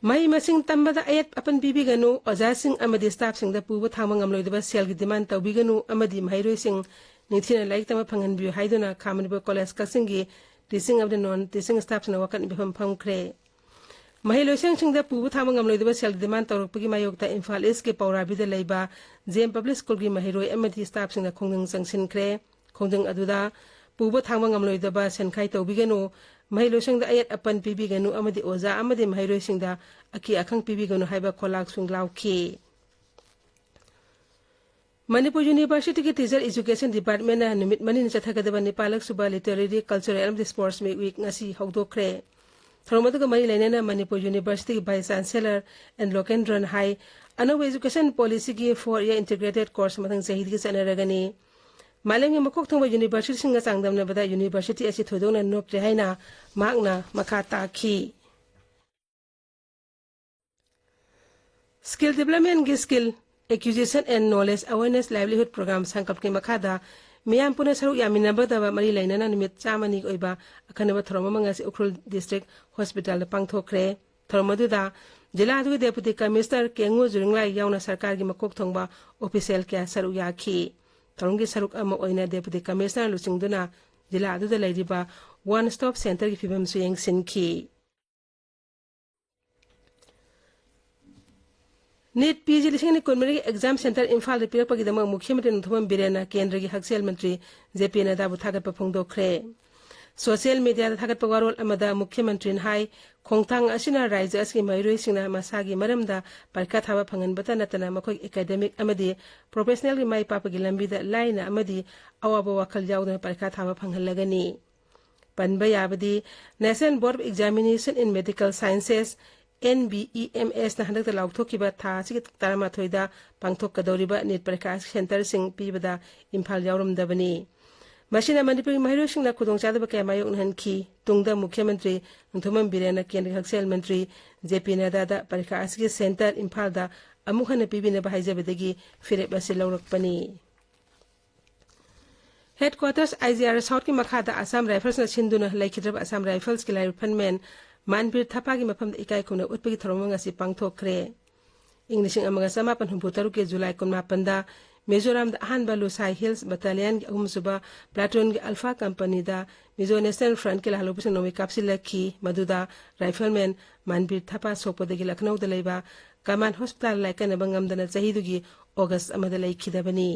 ꯃꯍꯩ ꯃꯁꯤꯡ ꯇꯝꯕꯗ ꯑꯌꯦꯠ ꯑꯄꯟ ꯄꯤꯕꯤꯒꯅꯨ, ꯑꯣꯖꯥꯁꯤꯡ ꯑꯃꯗꯤ ꯁ꯭ꯇꯥꯐꯁꯤꯡꯗ ꯄꯨꯕ ꯊꯥꯡꯕ ꯉꯝꯂꯣꯏꯗꯕ ꯁꯦꯜꯒꯤ ꯗꯤꯃꯥꯟ ꯇꯧꯕꯤꯒꯅꯨ ꯑꯃꯗꯤ ꯃꯍꯩꯔꯣꯏꯁꯤꯡ ꯅꯤꯡꯊꯤꯅ ꯂꯥꯏꯔꯤꯛ ꯇꯝꯕ ꯐꯪꯍꯟꯕꯤꯌꯨ ꯍꯥꯏꯗꯨꯅ ꯈꯥ ꯃꯅꯤꯄꯨꯔ ꯀꯣꯂꯦꯖ ꯀꯛꯆꯤꯡꯒꯤ ꯇꯤꯆꯤꯡ ꯑꯃꯗꯤ ꯅꯣꯟ ꯇꯤꯆꯤꯡ ꯁ꯭ꯇꯥꯐꯁꯤꯡꯅ ꯋꯥꯀꯠ ꯃꯤꯐꯝ ꯐꯝꯈ꯭ꯔꯦ꯫ ꯃꯍꯩ ꯂꯣꯏꯁꯪꯁꯤꯡꯗ ꯄꯨꯕ ꯊꯥꯡꯕ ꯉꯝꯂꯣꯏꯗꯕ ꯁꯦꯜꯒꯤ ꯗꯤꯃꯥꯟ ꯇꯧꯔꯛꯄꯒꯤ ꯃꯥꯌꯣꯛꯇ ꯏꯝꯐꯥꯜ ꯏꯁꯀꯤ ꯄꯧꯔꯥꯕꯤꯗ ꯂꯩꯕ ꯖꯦ ꯑꯦꯝ ꯄꯕ꯭ꯂꯤꯛ ꯁ꯭ꯀꯨꯜꯒꯤ ꯃꯍꯩꯔꯣꯏ ꯑꯃꯗꯤ ꯁ꯭ꯇꯥꯐꯁꯤꯡꯅ ꯈꯣꯡꯖꯪ ꯆꯪꯁꯤꯟꯈ꯭ꯔꯦ꯫ ꯈꯣꯡꯖꯪ ꯑꯗꯨꯗ ꯄꯨꯕ ꯊꯥꯡꯕ ꯉꯝꯂꯣꯏꯗꯕ ꯁꯦꯟꯈꯥꯏ ꯇꯧꯕꯤꯒꯅꯨ, ꯃꯍꯩ ꯂꯣꯏꯁꯪꯗ ꯑꯌꯦꯠ ꯑꯄꯟ ꯄꯤꯕꯤꯒꯅꯨ ꯑꯃꯗꯤ ꯑꯣꯖꯥ ꯑꯃꯗꯤ ꯃꯍꯩꯔꯣꯏꯁꯤꯡꯗ ꯑꯀꯤ ꯑꯈꯪ ꯄꯤꯕꯤꯒꯅꯨ ꯍꯥꯏꯕ ꯈꯣꯜꯂꯥꯎꯁꯤꯡ ꯂꯥꯎꯈꯤ꯫ ꯃꯅꯤꯄꯨꯔ ꯌꯨꯅꯤꯚꯔꯁꯤꯇꯤꯒꯤ ꯇꯤꯆꯔ ꯏꯖꯨꯀꯦꯁꯟ ꯗꯤꯄꯥꯔꯠꯃꯦꯟꯅ ꯅꯨꯃꯤꯠ ꯃꯔꯤꯅꯤ ꯆꯠꯊꯒꯗꯕ ꯅꯤꯄꯥꯜꯂꯛ ꯁꯨꯕ ꯂꯤꯇꯔꯦꯔꯤ, ꯀꯜꯆꯔꯦꯜ ꯑꯃꯗꯤ ꯁ꯭ꯄꯣꯔꯠꯁ ꯃꯤꯠ ꯋꯤꯛ ꯉꯁꯤ ꯍꯧꯗꯣꯛꯈ꯭ꯔꯦ꯫ ꯊꯧꯔꯝ ꯑꯗꯨꯒ ꯃꯔꯤ ꯂꯩꯅꯅ ꯃꯅꯤꯄꯨꯔ ꯌꯨꯅꯤꯚꯔꯁꯤꯇꯤꯒꯤ ꯚꯥꯏꯁ ꯆꯥꯟꯁꯦꯂꯔ ꯑꯦꯟ ꯂꯣꯀꯦꯟꯗ꯭ꯔꯟ ꯍꯥꯏ, ꯑꯅꯧꯕ ꯏꯖꯨꯀꯦꯁꯟ ꯄꯣꯂꯤꯁꯤꯒꯤ ꯐꯣꯔ ꯏꯌꯔ ꯏꯟꯇꯤꯒ꯭ꯔꯦꯇꯦꯗ ꯀꯣꯔꯁ ꯃꯊꯪ ꯆꯍꯤꯗꯒꯤ ꯆꯠꯅꯔꯒꯅꯤ꯫ ꯃꯥꯂꯦꯝꯒꯤ ꯃꯀꯣꯛ ꯊꯣꯡꯕ ꯌꯨꯅꯤꯚꯔꯁꯤꯇꯤꯁꯤꯡꯒ ꯆꯥꯡꯗꯝꯅꯕꯗ ꯌꯨꯅꯤꯚꯔꯁꯤꯇꯤ ꯑꯁꯤ ꯊꯣꯏꯗꯣꯛꯅ ꯅꯣꯞꯇ꯭ꯔꯦ ꯍꯥꯏꯅ ꯃꯍꯥꯛꯅ ꯃꯈꯥ ꯇꯥꯈꯤ꯫ ꯁ꯭ꯀꯤꯜ ꯗꯤꯕ꯭ꯂꯞꯃꯦꯟꯒꯤ skill acquisition and knowledge awareness livelihood programme ꯁꯪꯀꯜꯞꯀꯤ ꯃꯈꯥꯗ ꯃꯤꯌꯥꯝ ꯄꯨꯟꯅ ꯁꯔꯨꯛ ꯌꯥꯃꯤꯟꯅꯕꯗꯕ ꯃꯔꯤ ꯂꯩꯅꯅ ꯅꯨꯃꯤꯠ ꯆꯥꯝꯃꯅꯤꯒꯤ ꯑꯣꯏꯕ ꯑꯈꯟꯅꯕ ꯊꯧꯔꯝ ꯑꯃ ꯉꯁꯤ ꯎꯈ꯭ꯔꯨꯜ ꯗꯤꯁꯇ꯭ꯔꯤꯛ ꯍꯣꯁꯄꯤꯇꯥꯜꯗ ꯄꯥꯡꯊꯣꯛꯈ꯭ꯔꯦ꯫ ꯊꯧꯔꯝ ꯑꯗꯨꯗ ꯖꯤꯂꯥ ꯑꯗꯨꯒꯤ ꯗꯦꯄꯨꯇꯤ ꯀꯃꯤꯁꯅꯔ ꯀꯦꯉꯨ ꯖꯨꯔꯤꯡꯂꯥꯏ ꯌꯥꯎꯅ ꯁꯔꯀꯥꯔꯒꯤ ꯃꯀꯣꯛ ꯊꯣꯡꯕ ꯑꯣꯐꯤꯁꯤꯌꯦꯜ ꯀꯌꯥ ꯁꯔꯨꯛ ꯌꯥꯈꯤ꯫ ꯊꯧꯔꯝꯒꯤ ꯁꯔꯨꯛ ꯑꯃ ꯑꯣꯏꯅ ꯗꯦꯄꯨꯇꯤ ꯀꯃꯤꯁꯅꯔ ꯂꯨꯆꯤꯡꯗꯨꯅ ꯖꯤꯂꯥ ꯑꯗꯨꯗ ꯂꯩꯔꯤꯕ ꯋꯥꯟ ꯁ꯭ꯇꯣꯞ ꯁꯦꯟꯇꯔꯒꯤ ꯐꯤꯕꯝꯁꯨ ꯌꯦꯡꯁꯤꯟꯈꯤ꯫ ꯅꯤꯠ ꯄꯤ ꯖꯤ ꯂꯤꯁꯤꯡ ꯑꯅꯤ ꯀꯨꯟꯃꯔꯤꯒꯤ ꯑꯦꯛꯖꯥꯝ ꯁꯦꯟꯇꯔ ꯏꯝꯐꯥꯜꯗ ꯄꯤꯔꯛꯄꯒꯤꯗꯃꯛ ꯃꯨꯈ꯭ꯌ ꯃꯟꯇ꯭ꯔꯤ ꯅꯣꯡꯊꯣꯝꯕꯝ ꯕꯤꯔꯦꯟꯅ ꯀꯦꯟꯗ꯭ꯔꯒꯤ ꯍꯛꯁꯦꯜ ꯃꯟꯇ꯭ꯔꯤ ꯖꯦ ꯄꯤ ꯅꯗꯥꯕꯨ ꯊꯥꯒꯠꯄ ꯐꯣꯡꯗꯣꯛꯈ꯭ꯔꯦ꯫ ꯁꯣꯁꯤꯌꯦꯜ ꯃꯤꯗꯤꯌꯥꯗ ꯊꯥꯒꯠꯄ ꯋꯥꯔꯣꯜ ꯑꯃꯗ ꯃꯨꯈ꯭ꯌ ꯃꯟꯇ꯭ꯔꯤꯅ ꯍꯥꯏ, ꯈꯣꯡꯊꯥꯡ ꯑꯁꯤꯅ ꯔꯥꯖ꯭ꯌ ꯑꯁꯤꯒꯤ ꯃꯍꯩꯔꯣꯏꯁꯤꯡꯅ ꯃꯁꯥꯒꯤ ꯃꯔꯝꯗ ꯄꯔꯤꯈꯥ ꯊꯥꯕ ꯐꯪꯍꯟꯕꯇ ꯅꯠꯇꯅ ꯃꯈꯣꯏꯒꯤ ꯑꯦꯀꯥꯗꯦꯃꯤꯛ ꯑꯃꯗꯤ ꯄ꯭ꯔꯣꯐꯦꯁꯅꯦꯜꯒꯤ ꯃꯥꯏ ꯄꯥꯛꯄꯒꯤ ꯂꯝꯕꯤꯗ ꯂꯥꯏꯅ ꯑꯃꯗꯤ ꯑꯋꯥꯕ ꯋꯥꯈꯜ ꯌꯥꯎꯗꯅ ꯄꯔꯤꯈꯥ ꯊꯥꯕ ꯐꯪꯍꯜꯂꯒꯅꯤ꯫ ꯄꯟꯕ ꯌꯥꯕꯗꯤ, National Board of Examination in Medical Sciences, NBEMS ꯅ ꯍꯟꯗꯛꯇ ꯂꯥꯎꯊꯣꯛꯈꯤꯕ ꯊꯥ ꯑꯁꯤꯒꯤ ꯇꯔꯥꯃꯥꯊꯣꯏꯗ ꯄꯥꯡꯊꯣꯛꯀꯗꯧꯔꯤꯕ ꯅꯤꯠ ꯄꯔꯤꯈꯥ ꯁꯦꯟꯇꯔꯁꯤꯡ ꯄꯤꯕꯗ ꯏꯝꯐꯥꯜ ꯌꯥꯎꯔꯝꯗꯕꯅꯤ꯫ ꯃꯁꯤꯅ ꯃꯅꯤꯄꯨꯔꯒꯤ ꯃꯍꯩꯔꯣꯏꯁꯤꯡꯅ ꯈꯨꯗꯣꯡꯆꯥꯗꯕ ꯀꯌꯥ ꯃꯥꯌꯣꯛꯅꯍꯟꯈꯤ꯫ ꯇꯨꯡꯗ ꯃꯨꯈ꯭ꯌ ꯃꯟꯇ꯭ꯔꯤ ꯅꯣꯡꯊꯣꯝꯕꯝ ꯕꯤꯔꯦꯟꯅ ꯀꯦꯟꯗ꯭ꯔꯒꯤ ꯍꯛꯁꯦꯜ ꯃꯟꯇ꯭ꯔꯤ ꯖꯦ ꯄꯤ ꯅꯗꯥꯗ ꯄꯔꯤꯈꯥ ꯑꯁꯤꯒꯤ ꯁꯦꯟꯇꯔ ꯏꯝꯐꯥꯜꯗ ꯑꯃꯨꯛ ꯍꯟꯅ ꯄꯤꯕꯤꯅꯕ ꯍꯥꯏꯖꯕꯗꯒꯤ ꯐꯤꯔꯦꯞ ꯑꯁꯤ ꯂꯧꯔꯛꯄꯅꯤ꯫ ꯍꯦꯗꯀ꯭ꯋꯥꯇꯔꯁ ꯑꯥꯏ ꯖꯤ ꯑꯥꯔ ꯁꯥꯎꯠꯀꯤ ꯃꯈꯥꯗ ꯑꯁꯥꯝ ꯔꯥꯏꯐꯜꯁꯅ ꯁꯤꯟꯗꯨꯅ ꯂꯩꯈꯤꯗ꯭ꯔꯕ ꯑꯁꯥꯝ ꯔꯥꯏꯐꯜꯁꯀꯤ ꯔꯥꯏꯐꯜꯃꯦꯟ ꯃꯥꯟꯕꯤꯔ ꯊꯥꯄꯥꯒꯤ ꯃꯐꯝꯗ ꯏꯀꯥꯏ ꯈꯨꯝꯅ ꯎꯠꯄꯒꯤ ꯊꯧꯔꯝ ꯑꯃ ꯉꯁꯤ ꯄꯥꯡꯊꯣꯛꯈ꯭ꯔꯦ꯫ ꯏꯪ ꯂꯤꯁꯤꯡ ꯑꯃꯒ ꯆꯃꯥꯄꯟ ꯍꯨꯝꯐꯨ ꯇꯔꯨꯛꯀꯤ ꯖꯨꯂꯥꯏ ꯀꯨꯟꯃꯥꯄꯟꯗ ꯃꯤꯖꯣꯔꯥꯝꯗ ꯑꯍꯥꯟꯕ ꯂꯨꯁꯥꯏ ꯍꯤꯜꯁ ꯕꯠꯇꯥꯂꯤꯌꯟꯒꯤ ꯑꯍꯨꯝꯁꯨꯕ ꯄ꯭ꯂꯥꯇꯨꯟꯒꯤ ꯑꯜꯐꯥ ꯀꯝꯄꯅꯤꯗ ꯃꯤꯖꯣ ꯅꯦꯁꯅꯦꯜ ꯐ꯭ꯔꯟꯠꯀꯤ ꯂꯥꯜꯍꯧꯕꯁꯤꯡ ꯅꯣꯡꯃꯩ ꯀꯥꯞꯁꯤꯜꯂꯛꯈꯤ꯫ ꯃꯗꯨꯗ ꯔꯥꯏꯐꯜꯃꯦꯟ ꯃꯥꯟꯕꯤꯔ ꯊꯥꯄꯥ ꯁꯣꯛꯄꯗꯒꯤ ꯂꯈꯅꯧꯗ ꯂꯩꯕ ꯀꯃꯥꯟ ꯍꯣꯁꯄꯤꯇꯥꯜ ꯂꯥꯏꯀꯠꯅꯕ ꯉꯝꯗꯅ ꯆꯍꯤꯗꯨꯒꯤ ꯑꯣꯒꯁ ꯑꯃꯗ ꯂꯩꯈꯤꯗꯕꯅꯤ꯫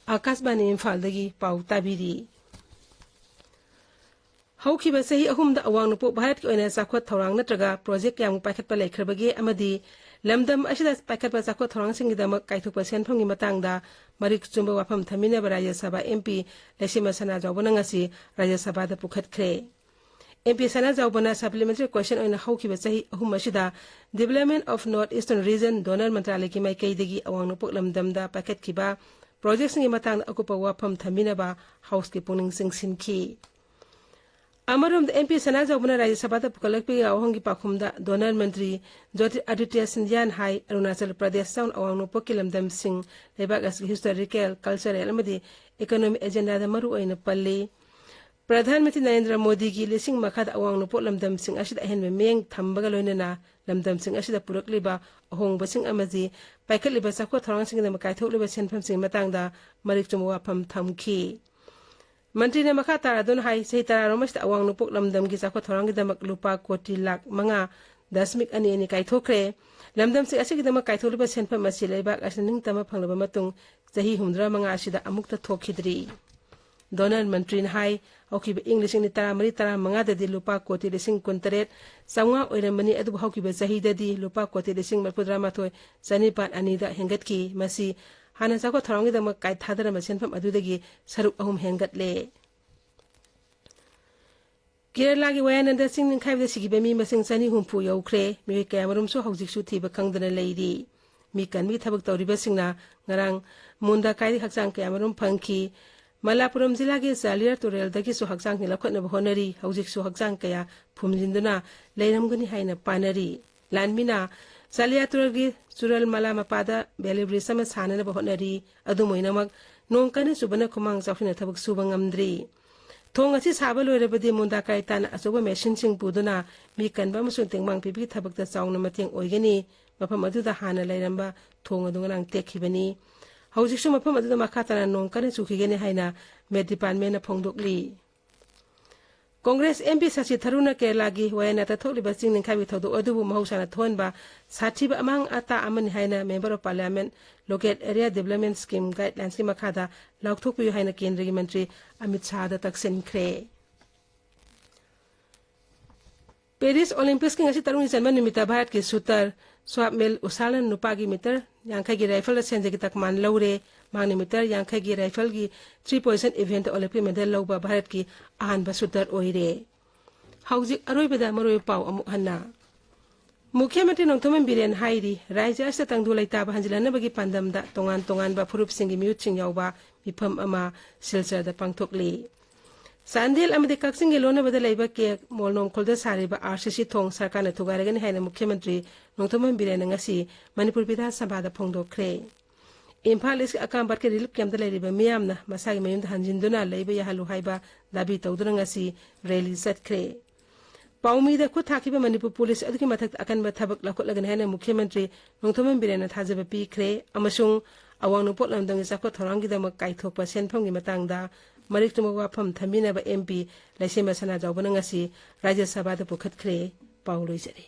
ꯑꯥꯀꯥꯁꯕꯥꯅꯤ ꯏꯝꯐꯥꯜꯗꯒꯤ ꯄꯥꯎ ꯇꯥꯕꯤꯔꯤ꯫ ꯍꯧꯈꯤꯕ ꯆꯍꯤ ꯑꯍꯨꯝꯗ ꯑꯋꯥꯡ ꯅꯣꯡꯄꯣꯛ ꯚꯥꯔꯠꯀꯤ ꯑꯣꯏꯅ ꯆꯥꯎꯈꯠ ꯊꯧꯔꯥꯡ ꯅꯠꯇ꯭ꯔꯒ ꯄ꯭ꯔꯣꯖꯦꯛ ꯀꯌꯥꯃꯨꯛ ꯄꯥꯏꯈꯠꯄ ꯂꯩꯈ꯭ꯔꯕꯒꯦ ꯑꯃꯗꯤ ꯂꯝꯗꯝ ꯑꯁꯤꯗ ꯄꯥꯏꯈꯠꯄ ꯆꯥꯎꯈꯠ ꯊꯧꯔꯥꯡꯁꯤꯡꯒꯤꯗꯃꯛ ꯀꯥꯏꯊꯣꯛꯄ ꯁꯦꯟꯐꯝꯒꯤ ꯃꯇꯥꯡꯗ ꯃꯔꯤꯛ ꯆꯨꯝꯕ ꯋꯥꯐꯝ ꯊꯝꯃꯤꯟꯅꯕ ꯔꯥꯖ꯭ꯌ ꯁꯚꯥ ꯑꯦꯝ ꯄꯤ ꯂꯩꯁꯦꯝꯕ ꯁꯅꯥꯖꯥꯎꯕꯅ ꯉꯁꯤ ꯔꯥꯖ꯭ꯌ ꯁꯚꯥꯗ ꯄꯨꯈꯠꯈ꯭ꯔꯦ꯫ ꯑꯦꯝ ꯄꯤ ꯁꯅꯥꯖꯥꯎꯕꯅ supplementary question ꯑꯣꯏꯅ ꯍꯧꯈꯤꯕ ꯆꯍꯤ ꯑꯍꯨꯝ ꯑꯁꯤꯗ Development of North Eastern Region DoNER ꯃꯟꯇ꯭ꯔꯥꯂꯌꯒꯤ ꯃꯥꯏꯀꯩꯗꯒꯤ ꯑꯋꯥꯡ ꯅꯣꯡꯄꯣꯛ ꯂꯝꯗꯝꯗ ꯄꯥꯏꯈꯠꯈꯤꯕ ꯄ꯭ꯔꯣꯖꯦꯛꯁꯤꯡꯒꯤ ꯃꯇꯥꯡꯗ ꯑꯀꯨꯞꯄ ꯋꯥꯐꯝ ꯊꯝꯃꯤꯟꯅꯕ ꯍꯥꯎꯁꯀꯤ ꯄꯨꯛꯅꯤꯡ ꯆꯤꯡꯁꯤꯟꯈꯤ꯫ ꯑꯃꯔꯣꯝꯗ ꯑꯦꯝ ꯄꯤ ꯁꯅꯥꯖꯥꯎꯕꯅ ꯔꯥꯖ꯭ꯌ ꯁꯚꯥꯗ ꯄꯨꯈꯠꯂꯛꯄꯒꯤ ꯋꯥꯍꯪꯒꯤ ꯄꯥꯎꯈꯨꯝꯗ ꯗꯣꯅꯔ ꯃꯟꯇ꯭ꯔꯤ ꯖꯣꯇꯤꯔꯥꯗꯤꯇ꯭ꯌ ꯁꯤꯟꯙꯤꯌꯥꯅ ꯍꯥꯏ, ꯑꯔꯨꯅꯥꯆꯜ ꯄ꯭ꯔꯗꯦꯁ ꯌꯥꯎꯅ ꯑꯋꯥꯡ ꯅꯣꯡꯄꯣꯛꯀꯤ ꯂꯝꯗꯝꯁꯤꯡ ꯂꯩꯕꯥꯛ ꯑꯁꯤꯒꯤ historical, cultural ꯑꯃꯗꯤ economic agendaꯗ ꯃꯔꯨ ꯑꯣꯏꯅ ꯄꯜꯂꯤ꯫ ꯄ꯭ꯔꯙꯥꯟ ꯃꯟꯇ꯭ꯔꯤ ꯅꯔꯦꯟꯗ꯭ꯔ ꯃꯣꯗꯤꯒꯤ ꯂꯤꯁꯤꯡ ꯃꯈꯥꯗ ꯑꯋꯥꯡ ꯅꯣꯡꯄꯣꯛ ꯂꯝꯗꯝꯁꯤꯡ ꯑꯁꯤꯗ ꯑꯍꯦꯟꯕ ꯃꯤꯠꯌꯦꯡ ꯊꯝꯕꯒ ꯂꯣꯏꯅꯅ ꯂꯝꯗꯝꯁꯤꯡ ꯑꯁꯤꯗ ꯄꯨꯔꯛꯂꯤꯕ ꯑꯍꯣꯡꯕꯁꯤꯡ ꯑꯃꯗꯤ ꯄꯥꯏꯈꯠꯂꯤꯕ ꯆꯥꯎꯈꯠ ꯊꯧꯔꯥꯡꯁꯤꯡꯒꯤꯗꯃꯛ ꯀꯥꯏꯊꯣꯛꯂꯤꯕ ꯁꯦꯟꯐꯝꯁꯤꯡꯒꯤ ꯃꯇꯥꯡꯗ ꯃꯔꯤꯛ ꯆꯨꯝꯕ ꯋꯥꯐꯝ ꯊꯝꯈꯤ꯫ ꯃꯟꯇ꯭ꯔꯤꯅ ꯃꯈꯥ ꯇꯥꯔꯗꯨꯅ ꯍꯥꯏ, ꯆꯍꯤ ꯇꯔꯥꯔꯣꯝ ꯑꯁꯤꯗ ꯑꯋꯥꯡ ꯅꯣꯡꯄꯣꯛ ꯂꯝꯗꯝꯒꯤ ꯆꯥꯎꯈꯠ ꯊꯧꯔꯥꯡꯒꯤꯗꯃꯛ ꯂꯨꯄꯥ ꯀꯣꯇꯤ ꯂꯥꯈ ꯃꯉꯥ ꯗꯁꯃꯤꯛ ꯑꯅꯤ ꯑꯅꯤ ꯀꯥꯏꯊꯣꯛꯈ꯭ꯔꯦ꯫ ꯂꯝꯗꯝꯁꯤꯡ ꯑꯁꯤꯒꯤꯗꯃꯛ ꯀꯥꯏꯊꯣꯛꯂꯤꯕ ꯁꯦꯟꯐꯝ ꯑꯁꯤ ꯂꯩꯕꯥꯛ ꯑꯁꯤꯅ ꯅꯤꯡꯇꯝꯕ ꯐꯪꯂꯕ ꯃꯇꯨꯡ ꯆꯍꯤ ꯍꯨꯝꯐꯨꯇꯔꯥ ꯃꯉꯥ ꯑꯁꯤꯗ ꯑꯃꯨꯛꯇ ꯊꯣꯛꯈꯤꯗ꯭ꯔꯤ꯫ ꯗꯣꯅꯔ ꯃꯟꯇ꯭ꯔꯤꯅ ꯍꯥꯏ, ꯍꯧꯈꯤꯕ ꯏꯪ ꯂꯤꯁꯤꯡ ꯑꯅꯤ ꯇꯔꯥꯃꯔꯤ ꯇꯔꯥꯃꯉꯥꯗꯗꯤ ꯂꯨꯄꯥ ꯀꯣꯇꯤ ꯂꯤꯁꯤꯡ ꯀꯨꯟꯇꯔꯦꯠ ꯆꯥꯝꯃꯉꯥ ꯑꯣꯏꯔꯝꯕꯅꯤ, ꯑꯗꯨꯕꯨ ꯍꯧꯈꯤꯕ ꯆꯍꯤꯗꯗꯤ ꯂꯨꯄꯥ ꯀꯣꯇꯤ ꯂꯤꯁꯤꯡ ꯃꯔꯤꯐꯨꯇꯔꯥꯃꯥꯊꯣꯏ ꯆꯅꯤꯄꯥꯟ ꯑꯅꯤꯗ ꯍꯦꯟꯒꯠꯈꯤ꯫ ꯃꯁꯤ ꯍꯥꯟꯅ ꯆꯥꯎꯈꯠ ꯊꯧꯔꯥꯡꯒꯤꯗꯃꯛ ꯀꯥꯏꯊꯥꯗꯔꯝꯕ ꯁꯦꯟꯐꯝ ꯑꯗꯨꯗꯒꯤ ꯁꯔꯨꯛ ꯑꯍꯨꯝ ꯍꯦꯟꯒꯠꯂꯦ꯫ ꯀꯦꯔꯂꯥꯒꯤ ꯋꯥꯌꯥꯅꯥꯗ ꯆꯤꯡ ꯅꯤꯡꯈꯥꯏꯕꯗ ꯁꯤꯈꯤꯕ ꯃꯤ ꯃꯁꯤꯡ ꯆꯅꯤ ꯍꯨꯝꯐꯨ ꯌꯧꯈ꯭ꯔꯦ꯫ ꯃꯤꯑꯣꯏ ꯀꯌꯥꯃꯔꯨꯝꯁꯨ ꯍꯧꯖꯤꯛꯁꯨ ꯊꯤꯕ ꯈꯪꯗꯅ ꯂꯩꯔꯤ꯫ ꯃꯤ ꯀꯟꯕꯒꯤ ꯊꯕꯛ ꯇꯧꯔꯤꯕꯁꯤꯡꯅ ꯉꯔꯥꯡ ꯃꯨꯟꯗꯥꯀꯥꯏꯗꯒꯤ ꯍꯛꯆꯥꯡ ꯀꯌꯥꯃꯔꯨꯝ ꯐꯪꯈꯤ꯫ ꯃꯂꯥꯄꯨꯔꯝ ꯖꯤꯂꯥꯒꯤ ꯆꯥꯂꯤꯌꯥꯔ ꯇꯨꯔꯦꯜꯗꯒꯤꯁꯨ ꯍꯛꯆꯥꯡꯁꯤꯡ ꯂꯧꯈꯠꯅꯕ ꯍꯣꯠꯅꯔꯤ꯫ ꯍꯧꯖꯤꯛꯁꯨ ꯍꯛꯆꯥꯡ ꯀꯌꯥ ꯐꯨꯝꯖꯤꯟꯗꯨꯅ ꯂꯩꯔꯝꯒꯅꯤ ꯍꯥꯏꯅ ꯄꯥꯅꯔꯤ꯫ ꯂꯥꯟꯃꯤꯅ ꯆꯥꯂꯤꯌꯥꯔ ꯇꯨꯔꯦꯜꯒꯤ ꯆꯨꯔꯜ ꯃꯂꯥ ꯃꯄꯥꯗ ꯕꯦꯂꯤ ꯕ꯭ꯔꯤꯖ ꯑꯃ ꯁꯥꯅꯅꯕ ꯍꯣꯠꯅꯔꯤ꯫ ꯑꯗꯨꯝ ꯑꯣꯏꯅꯃꯛ, ꯅꯣꯡ ꯀꯟꯅ ꯆꯨꯕꯅ ꯈꯨꯃꯥꯡ ꯆꯥꯎꯁꯤꯟꯅ ꯊꯕꯛ ꯁꯨꯕ ꯉꯝꯗ꯭ꯔꯤ꯫ ꯊꯣꯡ ꯑꯁꯤ ꯁꯥꯕ ꯂꯣꯏꯔꯕꯗꯤ ꯃꯨꯟꯗꯥ ꯀꯥꯏ ꯇꯥꯅ ꯑꯆꯧꯕ ꯃꯦꯁꯤꯟꯁꯤꯡ ꯄꯨꯗꯨꯅ ꯃꯤ ꯀꯟꯕ ꯑꯃꯁꯨꯡ ꯇꯦꯡꯕꯥꯡ ꯄꯤꯕꯒꯤ ꯊꯕꯛꯇ ꯆꯥꯎꯅ ꯃꯇꯦꯡ ꯑꯣꯏꯒꯅꯤ꯫ ꯃꯐꯝ ꯑꯗꯨꯗ ꯍꯥꯟꯅ ꯂꯩꯔꯝꯕ ꯊꯣꯡ ꯑꯗꯨ ꯉꯔꯥꯡ ꯇꯦꯛꯈꯤꯕꯅꯤ꯫ ꯍꯧꯖꯤꯛꯁꯨ ꯃꯐꯝ ꯑꯗꯨꯗ ꯃꯈꯥ ꯇꯥꯅ ꯅꯣꯡ ꯀꯟꯅ ꯆꯨꯈꯤꯒꯅꯤ ꯍꯥꯏꯅ ꯃꯦꯠ ꯗꯤꯄꯥꯔꯠꯃꯦꯟꯅ ꯐꯣꯡꯗꯣꯛꯂꯤ꯫ ꯀꯣꯡꯒ꯭ꯔꯦꯁ ꯑꯦꯝ ꯄꯤ ꯁꯁꯤ ꯊꯔꯨꯔꯅ ꯀꯦꯔꯂꯥꯒꯤ ꯋꯥꯌꯥꯅꯥꯗ ꯊꯣꯛꯂꯤꯕ ꯆꯤꯡ ꯅꯤꯡꯈꯥꯏꯕꯒꯤ ꯊꯧꯗꯣꯛ ꯑꯗꯨꯕꯨ ꯃꯍꯧꯁꯥꯅ ꯊꯣꯛꯍꯟꯕ ꯁꯥꯊꯤꯕ ꯑꯃꯥꯡ ꯑꯇꯥ ꯑꯃꯅꯤ ꯍꯥꯏꯅ Member of Parliament, Local Area Development Scheme Guidelines ꯀꯤ ꯃꯈꯥꯗ ꯂꯥꯎꯊꯣꯛꯄꯤꯌꯨ ꯍꯥꯏꯅ ꯀꯦꯟꯗ꯭ꯔꯒꯤ ꯃꯟꯇ꯭ꯔꯤ ꯑꯃꯤꯠ ꯁꯥꯍꯗ ꯇꯛꯁꯤꯟꯈ꯭ꯔꯦ꯫ ꯄꯦꯔꯤꯁ ꯑꯣꯂꯤꯝꯄꯤꯛꯁꯀꯤ ꯉꯁꯤ ꯇꯔꯨꯛꯅꯤ ꯆꯟꯕ ꯅꯨꯃꯤꯠꯇ ꯚꯥꯔꯠꯀꯤ ꯁꯨꯇꯔ ꯁ꯭ꯋꯥꯞꯃꯦꯜ ꯎꯁꯥꯜꯅ ꯅꯨꯄꯥꯒꯤ ꯃꯤꯇꯔ ꯌꯥꯡꯈꯩꯒꯤ ꯔꯥꯏꯐꯜꯗ ꯁꯦꯟꯖꯦꯛꯀꯤ ꯇꯛꯃꯥꯟ ꯂꯧꯔꯦ꯫ ꯃꯍꯥꯛꯅ ꯃꯤꯇꯔ ꯌꯥꯡꯈꯩꯒꯤ ꯔꯥꯏꯐꯜꯒꯤ three point eight event Olympic medal ꯂꯧꯕ ꯚꯥꯔꯠꯀꯤ ꯑꯍꯥꯟꯕ ꯁꯨꯇꯔ ꯑꯣꯏꯔꯦ꯫ ꯍꯧꯖꯤꯛ ꯑꯔꯣꯏꯕꯗ ꯃꯔꯨꯑꯣꯏꯕ ꯄꯥꯎ ꯑꯃꯨꯛ ꯍꯟꯅ꯫ ꯃꯨꯈ꯭ꯌ ꯃꯟꯇ꯭ꯔꯤ ꯅꯣꯡꯊꯣꯝꯕꯝ ꯕꯤꯔꯦꯟ ꯍꯥꯏꯔꯤ, ꯔꯥꯖ꯭ꯌ ꯑꯁꯤꯗ ꯇꯪꯗꯨ ꯂꯩꯇꯥꯕ ꯍꯟꯖꯤꯜꯍꯟꯅꯕꯒꯤ ꯄꯥꯟꯗꯝꯗ ꯇꯣꯉꯥꯟ ꯇꯣꯉꯥꯟꯕ ꯐꯨꯔꯨꯞꯁꯤꯡꯒꯤ ꯃꯤꯍꯨꯠꯁꯤꯡ ꯌꯥꯎꯕ ꯃꯤꯐꯝ ꯑꯃ ꯁꯤꯜꯆꯔꯗ ꯄꯥꯡꯊꯣꯛꯂꯤ꯫ ꯆꯥꯟꯗꯦꯜ ꯑꯃꯗꯤ ꯀꯛꯆꯤꯡꯒꯤ ꯂꯣꯟꯅꯕꯗ ꯂꯩꯕ ꯀꯦ ꯃꯣꯜꯅꯣꯝꯈꯣꯜꯗ ꯁꯥꯔꯤꯕ ꯑꯥꯔ ꯁꯤ ꯁꯤ ꯊꯣꯡ ꯁꯔꯀꯥꯔꯅ ꯊꯨꯒꯥꯏꯔꯒꯅꯤ ꯍꯥꯏꯅ ꯃꯨꯈ꯭ꯌ ꯃꯟꯇ꯭ꯔꯤ ꯅꯣꯡꯊꯣꯝꯕꯝ ꯕꯤꯔꯦꯟꯅ ꯉꯁꯤ ꯃꯅꯤꯄꯨꯔ ꯕꯤꯙꯥꯟ ꯁꯚꯥꯗ ꯐꯣꯡꯗꯣꯛꯈ꯭ꯔꯦ꯫ ꯏꯝꯐꯥꯜ ꯏꯁꯀꯤ ꯑꯀꯥꯝ ꯕꯥꯠꯀꯤ ꯔꯤꯂꯤꯐ ꯀꯦꯝꯞꯇ ꯂꯩꯔꯤꯕ ꯃꯤꯌꯥꯝꯅ ꯃꯁꯥꯒꯤ ꯃꯌꯨꯝꯗ ꯍꯟꯖꯤꯟꯗꯨꯅ ꯂꯩꯕ ꯌꯥꯍꯜꯂꯨ ꯍꯥꯏꯕ ꯗꯥꯕꯤ ꯇꯧꯗꯨꯅ ꯉꯁꯤ ꯔꯦꯂꯤ ꯆꯠꯈ꯭ꯔꯦ꯫ ꯄꯥꯎꯃꯤꯗ ꯈꯨꯠ ꯊꯥꯈꯤꯕ ꯃꯅꯤꯄꯨꯔ ꯄꯨꯂꯤꯁ ꯑꯗꯨꯒꯤ ꯃꯊꯛꯇ ꯑꯀꯟꯕ ꯊꯕꯛ ꯂꯧꯈꯠꯂꯒꯅꯤ ꯍꯥꯏꯅ ꯃꯨꯈ꯭ꯌ ꯃꯟꯇ꯭ꯔꯤ ꯅꯣꯡꯊꯣꯝꯕꯝ ꯕꯤꯔꯦꯟꯅ ꯊꯥꯖꯕ ꯄꯤꯈ꯭ꯔꯦ ꯑꯃꯁꯨꯡ ꯑꯋꯥꯡ ꯅꯣꯡꯄꯣꯛ ꯂꯝꯗꯝꯒꯤ ꯆꯥꯎꯈꯠ ꯊꯧꯔꯥꯡꯒꯤꯗꯃꯛ ꯀꯥꯏꯊꯣꯛꯄ ꯁꯦꯟꯐꯝꯒꯤ ꯃꯇꯥꯡꯗ ꯃꯔꯤꯛ ꯆꯨꯝꯕ ꯋꯥꯐꯝ ꯊꯝꯕꯤꯅꯕ ꯑꯦꯝ ꯄꯤ ꯂꯩꯁꯦꯝꯕ ꯁꯅꯥꯖꯥꯎꯕꯅ ꯉꯁꯤ ꯔꯥꯖ꯭ꯌ ꯁꯚꯥꯗ ꯄꯨꯈꯠꯈ꯭ꯔꯦ꯫ ꯄꯥꯎ ꯂꯣꯏꯖꯔꯦ꯫